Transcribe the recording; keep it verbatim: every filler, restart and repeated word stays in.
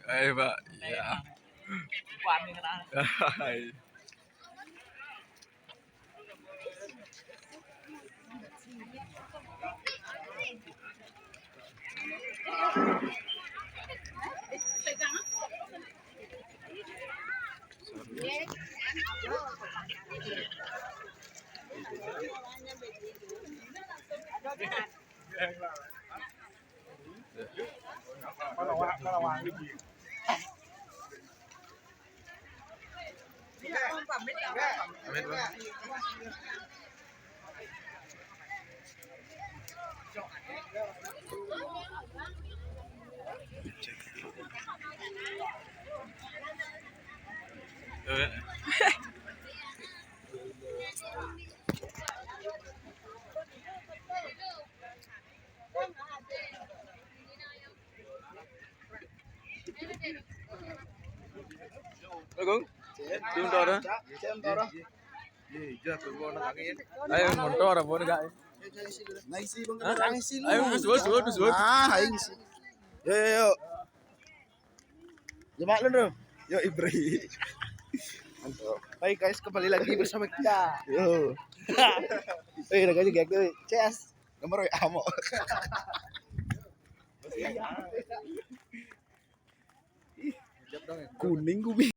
Ayo, Pak. Ya. Hai. Agung, tim Tora. Ayo, motor apa enggak? Ayo, bos, bos, bos, bos. Ah, aing sih. Yo, yo, yo. Jemaah lu, Bro. Yo, Ibri. Mantap. Hai guys, kembali lagi bersama kita. Yo. Eh, udah gaji gak tuh. Ces. Nomor W A mo. Kuning gue.